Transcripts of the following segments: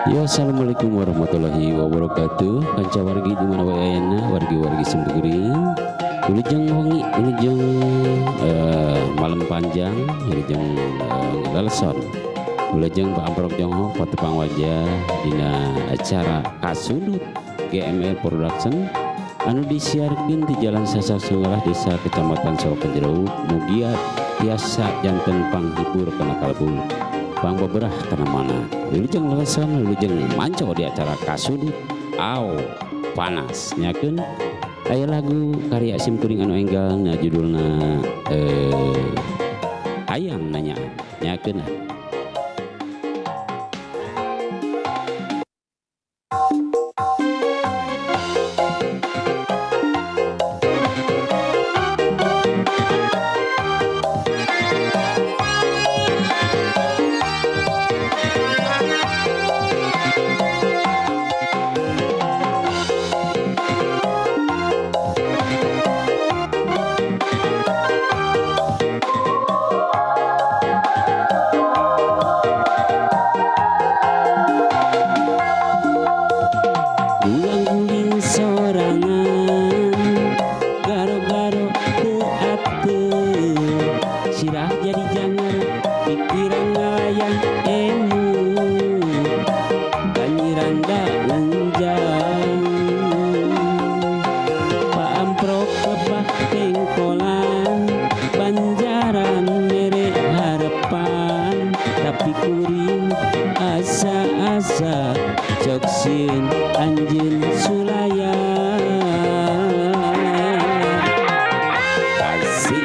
Yo, assalamualaikum warahmatullahi wabarakatuh. Kanca wargi di mana wae ayana, wargi-wargi simkuring. Wilujeng wengi, wilujeng malam panjang, wilujeng leleson. Wilujeng Pak Amprok Jonghok patepang wajah dina acara Kasudut GML Production anu disiarkeun di Jalan Sasak Sungalah Desa Kecamatan Solokan Jeruk. Mugia tiasa janten panghibur kana kalbu, pang beberah kana mana. Wilujeng leleson, wilujeng manco di acara Kasudut Aw Panas. Nyakeun aya lagu karya simkuring anu enggal na judulna Hayang Nanya. Nyakeun ah. Sirah jadi jangan pikiran ngalayang emu kanyiranda lenjang. Pak Amprok lebah pengkolan Banjaran mere harapan, tapi kuring asa-asa cok sieun anjeun sulayan. Asik.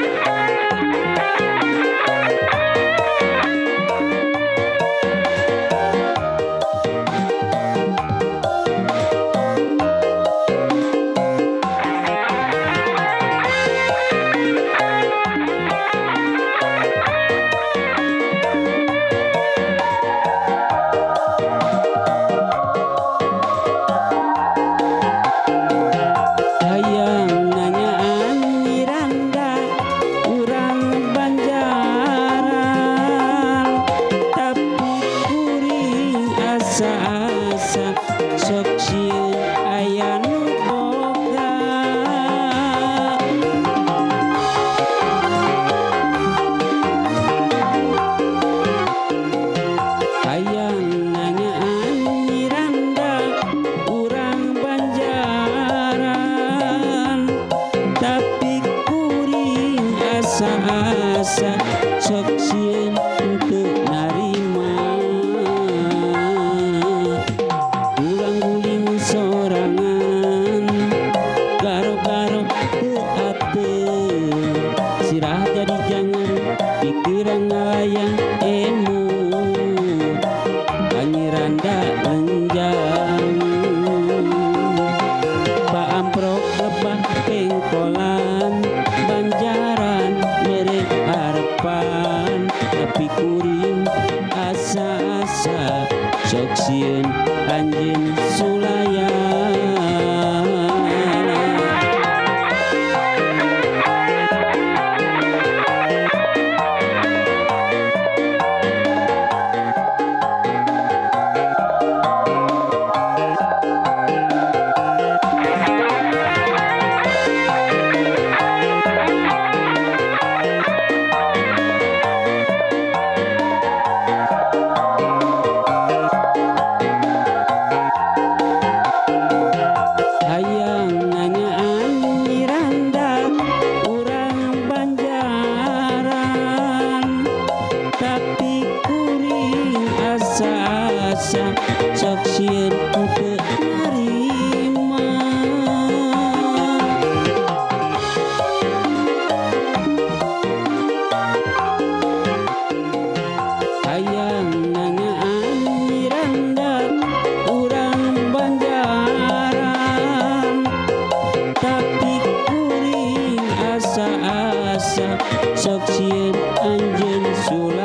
Asa sok sieun aya nu boga. Hayang nanyaan Miranda urang Banjaran, tapi kuring asa-asa sok sieun teu narima. Sorangan garo-garo teu ateung, sirah jadi jangan pikiran ngalayang emu kanyiranda lenjang. Pak Amprok lebah pengkolan Banjaran mere harapan, tapi kuring asa-asa sok sieun anjeun sulayan. Hayang nanyaan Miranda urang Banjaran, tapi kuring asa-asa sok sieun teu narima. Hayang nanyaan Miranda urang Banjaran, tapi kuring asa-asa sok sieun anjeun sulayan.